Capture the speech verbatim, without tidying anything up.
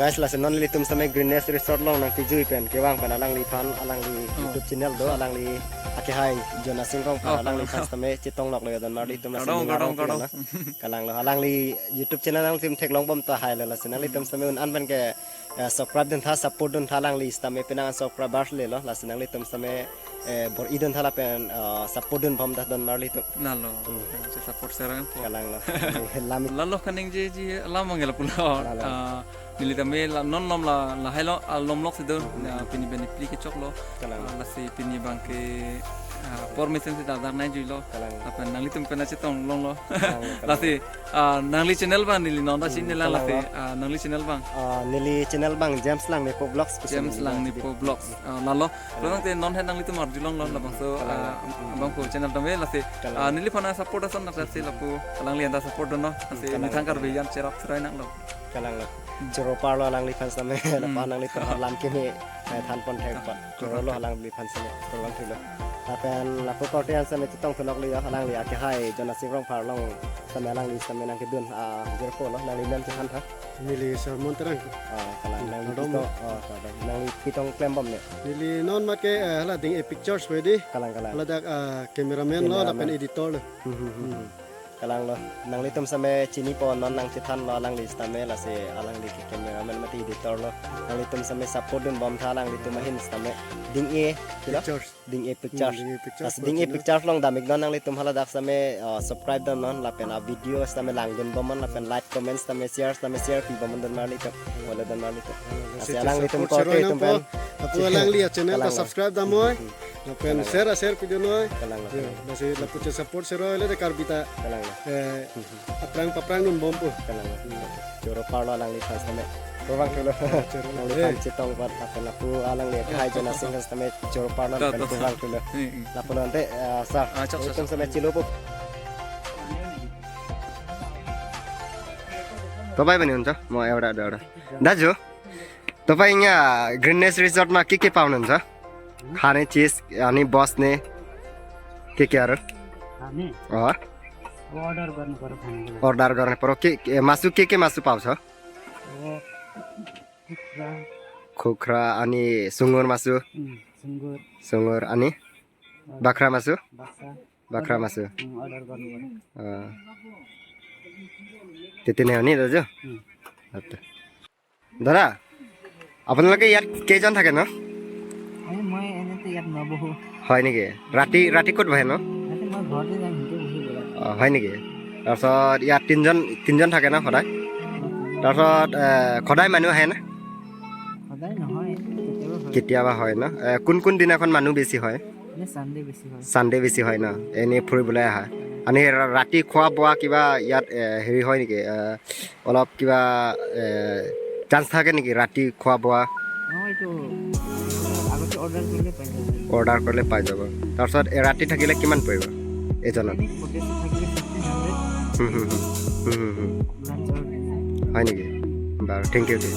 Guys, lasi non nelitum sitame Greenness Resort along nangkejui pen kevang pen alangliphan, alangli Oh. YouTube channel do, alangli akehai Jonas Ingkong phan, Oh, alangli oh. Fans sitame chetong lok lo, don marli atum lasi Kardom, ning arong kardom, kardom. Kevang lo. Kalang lo, alangli YouTube channel nangtum theklong bom tahai lo, lasi nanglitum sitame un-an pen ke, eh, subscribe duntha, support duntha, alangli sitame penang subscribers le lo, lasi nanglitum sitame, eh, bor-i duntha lapen, eh, support dun bom dah don marli atum. Lalo, Hmm. Nangsi support serang po. Kalang lo. Lam Lalo kaningjeji alam angel pulo. Lalo. Ah, neli tame la non lom la, lahai lo, ah, lom lok si do, Hmm. ah, pini beni pli kechok lo. Kalang. Ah, lasi pini abang ke, ah, por mesen si dadar nai jui lo. Kalang. Lapen nanglitum pen chetong long lo. Kalang, kalang. Lasi, ah, nangli channel abang neli non ta Hmm, chini lang kalang lasi, lo. Ah, nangli channel abang. Ah, neli channel abang James Langmepo Vlogs. James Langmepo Vlogs. Ah, lalo. Kalang. Lo nangte non hen nanglitum arjulong lo labangso, Kalang. Ah, Hmm. abang ko channel tame lasi. Kalang. Ah, neliphan support ason nang lasi lapu alangli anta support do non. Lasi Kalang. Methang Karbi an cherap cherai nang lo. Kalang lo. Hmm. Choro parlo alangliphan sitame, Hmm. lapu nanglitum alam kimi, eh, than pon thek pat. Choro lo alangliphan sitame, choro lang thulo. Lapen lapu korte an sitame chetong thunok lo, alangli akehai Jonas Ingkong phan along sitame alangli sitame nangkedun, ah, jirpo lo, nangli nam chethan tha. Neli Sermon Terang. Ah, kalang Hmm, nangli kardom. Pitong, ah, kardom. Nangli pitong klem bom ne. Neli non mat ke, eh, hala Ding-e Pictures pedi. Kalang, kalang. Hala dak, ah, cameraman lo, Cameraman. Lapen editor lo. Hmm, hmm, hmm, Hmm. hmm. Kalang lo, nanglitum sitame chinipo non nangchethan lo alangli sitame lasi alangli ke cameraman mate editor lo. Nanglitum sitame support dun bom tha alanglitum ahin sitame. Ding-e, kilo? Pictures. Ding-e Pictures. Hmm, Ding-e Pictures Lasi lo Ding-e channel. Pictures along dam-ik non nanglitum hala dak sitame, uh, subscribe dam non lapen a video sitame lang dun bom non lapen like, comment sitame share, sitame share pi bom non don marli atum. Wala don marli atum. Lasi Lasi alanglitum support korte seroi nang itum po. Pen. Lapu alangli a channel ta Kalang lo. Subscribe dam noi. Hmm. Lapen Kalang. Share, share pi dun noi. Kalang lo, Yo, kalang. Lasi lapu che support seroi le de Karbi ta. Kalang lo. Eh, Hmm. Aprang paprang dun bom po. Kalang. Choro parlo alangliphan sitame. Kurang thulo. Choro. Alangliphan Eh. Chetong pat lapen lapu alangli akehai Jonas Ingkong sitame choro parlo Ta, lapen ta, ta. Kurang thulo. Hmm, hmm. Lapu nonte, eh, sir. Ah, chok, chok, Itum chok. Sitame chilo po. Tobai bani unta, mo ewra da ewra. Daju. Tobai ingya Greenness Resort ma kiki paunun sa? Khane chis ani bosne kiki aru? Khane? Oh. Order garne paro khane. Order garne paro ke, ke masu kiki masu pau sa? Oh. Khukra. Khukra ani sungur masu? Hmm, sungur. Sungur ani? Oh. Bakra masu? Bakra. Bakra masu? Hmm, order garne paro. Ah. Titine ani dojo? Hmm. Atta. দাদা, আপোনালোকে ইয়াত কেইজন থাকে ন? এই মই এনেতো ইয়াত নবহো। হয় নেকি? ৰাতি, ৰাতি ক'ত বহে ন? ৰাতি মই ঘৰতে যাম, সিহঁতে বহিব ইয়াত। অ, হয় নেকি? তাৰপিছত ইয়াত তিনিজন, তিনিজন থাকে ন সদায়? তাৰপিছত, এ, সদায় মানুহ আহে নে? সদায় নহয়, কেতিয়াবা হয়। কেতিয়াবা হয় ন? এ, কোন কোন দিনাখন মানুহ বেছি হয়? এনে চানডে বেছি হয়। চানডে বেছি হয় ন? এনেই ফুৰিবলৈ আহা। আৰু ৰা-, ৰাতি খোৱা বোৱা কিবা ইয়াত, এ, হেৰি হয় নেকি? এ, অলপ কিবা, এ, চান্স থাকে নেকি ৰাতি খোৱা বোৱা? নহয়, এইটো আগতে অৰ্ডাৰ কৰিলে পাই যাব। অৰ্ডাৰ কৰিলে পাই যাব। তাৰপিছত এ, ৰাতি থাকিলে কিমান পৰিব এজনত? এনে হোটেল থাকিলে ফিফটিন হাণ্ড্ৰেড। হুম, হুম, হুম। হুম, হুম, হুম। লাঞ্চৰ। হয় নেকি? বাৰু, থেংক ইউ দেই।